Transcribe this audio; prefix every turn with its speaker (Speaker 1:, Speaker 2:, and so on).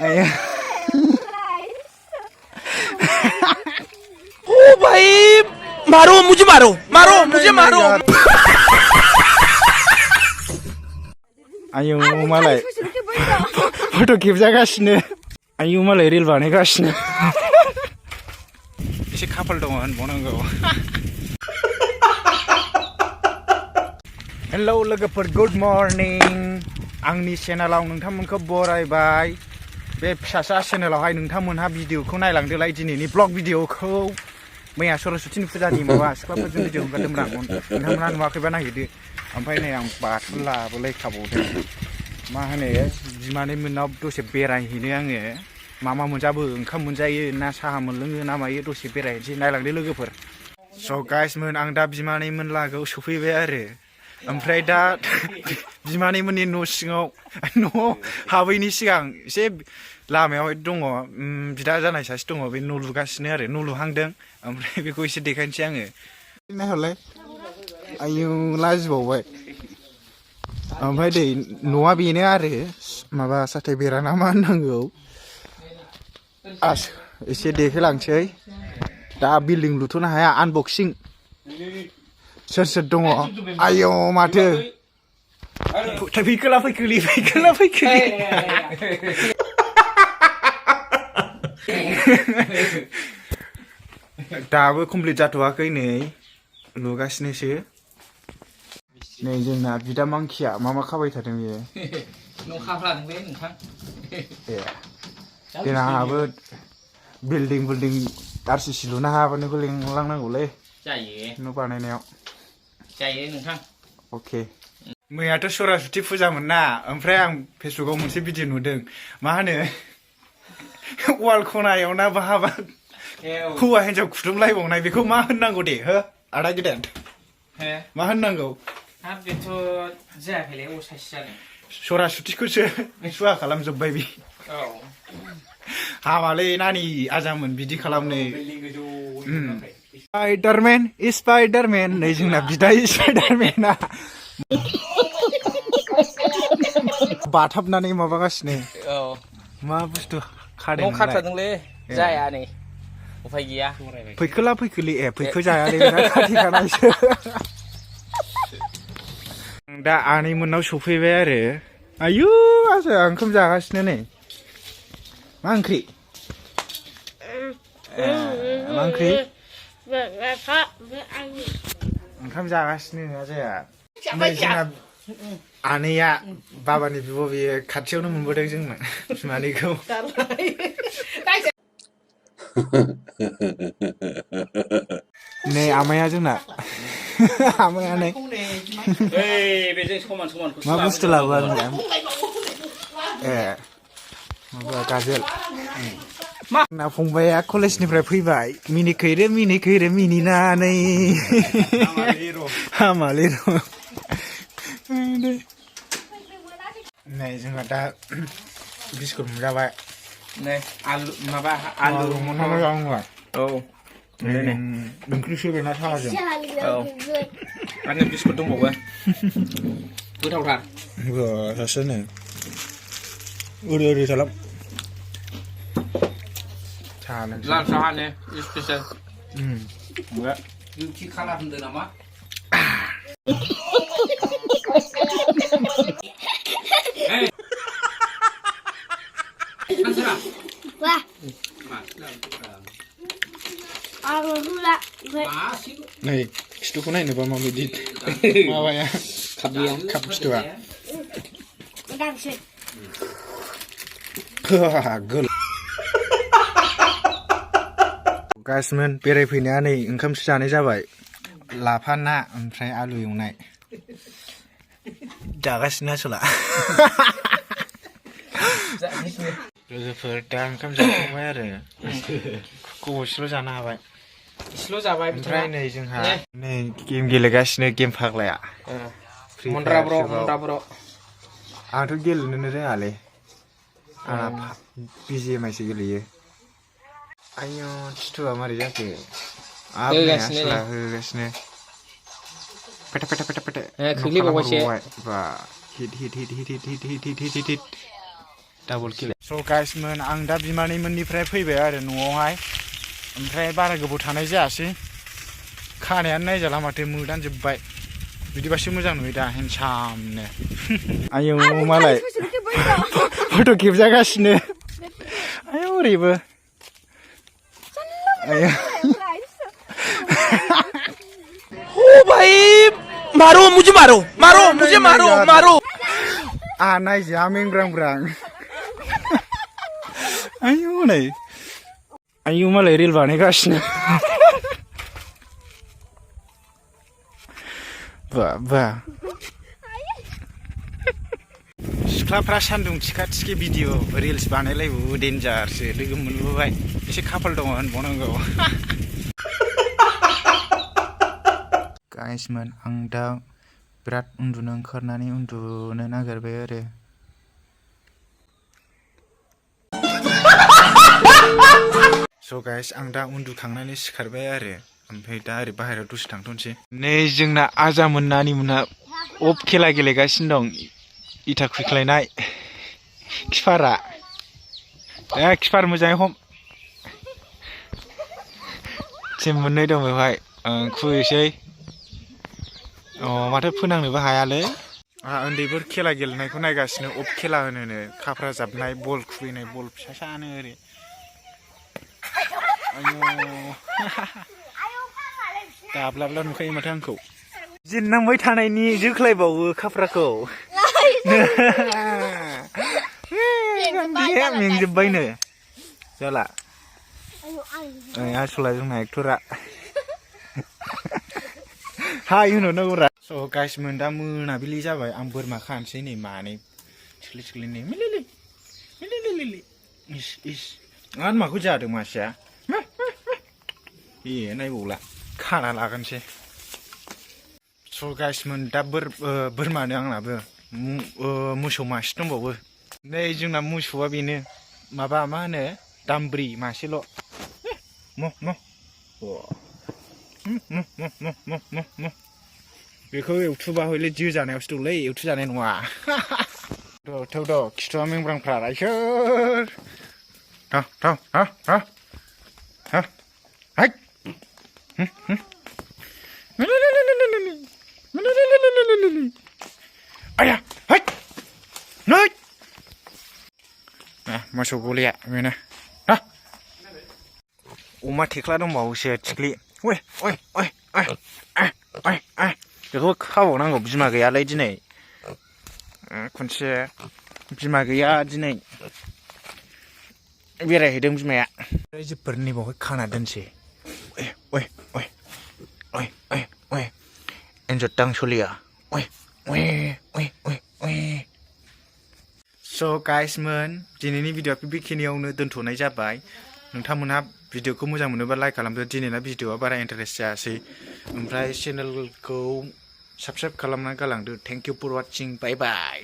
Speaker 1: ओ भाई मारो मुझे मारो
Speaker 2: आयौ मालाय फट' खेबजागासिनो आयौ मालाय रिल बानायगासिनो एसे खाफाल दङ होनबावनांगौ हेलौ लोगोफोर गुड मर्निं आंनि चेनेलाव नोंथांमोनखौ बरायबाय बे फिसासा चेनेलावहाय नोंथांमोनहा भिडिअखौ नायलांदोलाय दिनैनि ब्लग भिडिअखौ मैया सरस्वतीनि फुजानि माबा सिख्लाफोरजों भिडिअ ओंखारदोंमोन आं नोंथांमोनहा नुवाखैबा नायहैदो ओमफ्राय नै आं बाथुल लाबोलायखाबावदों मा होनो बिमानै मोननाव दसे बेरायहैनो आङो मा मोनजाबो ओंखाम मोनजायो ना साहा मोनलोङो ना मायो दसे बेरायहैनोसै नायलांदो लोगोफोर स' गाइसमोन आं दा बिमानै मोन लागोआव सफैबाय आरो ओमफ्राय दा बिमानै मोननि न' सिङाव न'आव हाबैनि सिगां एसे लामायावहाय दङ बिदा जानाय सासे दङ बे न' लुगासिनो आरो न' लुहांदों ओमफ्राय बेखौ एसे देखायनोसै आङो नायहरलाय आयौ लाजिबावबाय ओमफ्राय दै न'आ बेनो आरो माबा साथाय बेरा ना मा होननांगौ एसे देखायलांसै दा बिल्डिं लुथ'नो हाया आनबक्सिं सोर सोर दङ आयौ माथो फैखोला फैखोलि दाबो कमप्लिट जाथ'वाखै नै लुगासिनोसो नै जोंना बिदा मांखिया मा खाबाय थादों बियो
Speaker 1: न' खाफ्लादोंलै नोंथां
Speaker 2: देनां आंहाबो बिल्डिं आरसिसि लुनो हायाबा नोंखौ लिंलांनांगौलै जायो न' बानायनायाव
Speaker 1: जायो नोंथां
Speaker 2: अके मैयाथ' सरस्वती फुजामोन ना ओमफ्राय आं फेसबुकाव मोनसे भिडिअ नुदों मा होनो वाल खनायाव ना बहाबा हौवा हिन्जाव खुदुमलायबावनाय बेखौ मा होननांगौ दे हो आदा गेदेर मा होननांगौ
Speaker 1: हाब बेथ' जायाखैलै असाइस जादों
Speaker 2: सरस्वतीखौसो सुवा खालामजोब्बाय बे हामालै नानि आजामोन बिदि खालामनो स्पाइडारमेन नै जोंना बिदा स्पाइडारमेना बाथाबनानै माबागासिनो मा बुस्थु खादों
Speaker 1: न' खाथादोंलै जाया नै उफाय गैया
Speaker 2: फैखोला फैखोलि फैखो जायालै खाथेखानायसो दा आनै मोननाव सफैबाय आरो आयु आसो ओंखाम जागासिनो नै मा ओंख्रि ओंखाम जागासिनो आजाया नै जोंना आनैया बाबानि बिब' बेयो खाथियावनो मोनबोदों जोंनो बिमानैखौ नै आमाया जोंना आमाया नै मा बुस्थु लाबोआ माबा गाजोल ना फंबाया कलेजनिफ्राय फैबाय मिनिखैरो मिनिनानै हामालै र' नै जोंहा दा बिस्कुट मोनजाबाय
Speaker 1: नै आलु
Speaker 2: मोनहांबाय
Speaker 1: औ
Speaker 2: ओंख्रि सोबायना साहाजों
Speaker 1: आरो बिस्कुट दंबावो गोथावथार
Speaker 2: सासेनो ओरै खालाम
Speaker 1: लाल साहानो स्पेसियेल डिउटि खाला होनदो नामा
Speaker 2: नै खिथुखौ नायनोबा माबायदि माबाया काप खिथुआ गाइसमोन बेरायफैनाया नै ओंखामसो जानाय जाबाय लाफा ना ओमफ्राय आलु एवनाय जागासिनो आसला लोगोफोर दा ओंखाम जाखांबाय आरो गोबावसेल' जानो हाबाय
Speaker 1: इसेल' जाबाय
Speaker 2: ओमफ्राय नै जोंहा नै गेम गेलेगासिनो गेम फाग्लाया
Speaker 1: मन्द्राब्र'
Speaker 2: आंथ' गेलेनोनो रोङालै आंना BGMIसो गेलेयो आयौ खिथुआ मारै जाखो होगासिनो पेटे
Speaker 1: खोख्लैबावबायसो
Speaker 2: बा हिट
Speaker 1: डाबल किल
Speaker 2: स' गाइसमोन आं दा बिमानैमोननिफ्राय फैबाय आरो न'आवहाय ओमफ्राय बारा गोबाव थानाय जायासै खानायानो नायजाला माथो मोदानजोब्बाय बिदिबासो मोजां नुयो दा हेन्डसामनो आयौ मालाय फट' खेबजागासिनो आयौ ओरैबो आयौ
Speaker 1: ओ भाई मारो मुझे मारो मारो मुझे मारो मारो
Speaker 2: आ नायजा मेंब्रां आयौ नै आयौ मालाय रिल बानायगासिनो बा सिख्लाफ्रा सान्दुं थिखा थिखि भिडिअ रिल्स बानायलायबावो डेन्जारसो लोगो मोनबोबाय एसे खाफाल दङ होनबावनांगौ गाइसमोन आं दा बिराद उन्दुनो ओंखारनानै उन्दुनो नागिरबाय आरो स' गाइस आं दा उन्दुखांनानै सिखारबाय आरो ओमफ्राय दा ओरै बाहेरायाव दसे थांथ'नोसै नै जोंना आजामोन नानिमोनहा अफ खेला गेलेगासिनो दं इथा खुइख्लायनाय किपारा किपार मोजाङै हम टिम मोननै दं बेवहाय खुबैसै अ माथो फोनांनोबो हायालै उन्दैफोर खेला गेलेनायखौ नायगासिनो अफ खेला होनोनो खाफ्रा जाबनाय बल खुबैनाय बल फिसा फिसानो ओरै दाब्लाब्ला नुखायो माथो आंखौ जेननांबाय थानायनि जोख्लायबावो खाफ्राखौ मेंजोब्बायनो जाला आसला जोंना एक्टरा हाय होनहरनांगौरा स' गाइसमोन दा मोनाबिलि जाबाय आं बोरमा खानोसै नै मानै थिख्लि थिख्लिनि मिलिलि मिलिलि इस आरो माखौ जादों मासेया ए नायबावला खाना लागोनसै स' गाइसमोन दा बोरमानो आंनाबो मोसौ मासे दंबावो नै जोंना मोसौआ बेनो माबा मा होनो दामब्रि मासेल' बेखौ एवथुबा हयले जो जानायावसो दंलै एवथु जानाय नङा थौ खिथुआ मेंब्रांफ्रा रायसोर मोसौ गलिया बेनो अमा थेख्ला दंबावोसो थिख्लि बेखौ खाबावनांगौ बिमा गैयालै दिनै खनसे बिमा गैया दिनै बेरायहैदों बिमाया रायजोफोरनि बावहाय खाना दोनसै एन्जर दांसलिया स' गाइसमोन दिनैनि भिडिअ'आ बेखिनियावनो दोनथ'नाय जाबाय नोंथांमोनहा भिडिअ'खौ मोजां मोनोबा लाइक खालामदो दिनैना भिडिअ'आ बारा इन्टारेस्ट जायासै ओमफ्राय चेनेलखौ साबस्क्राइब खालामना गालांदो thank you for watching bye bye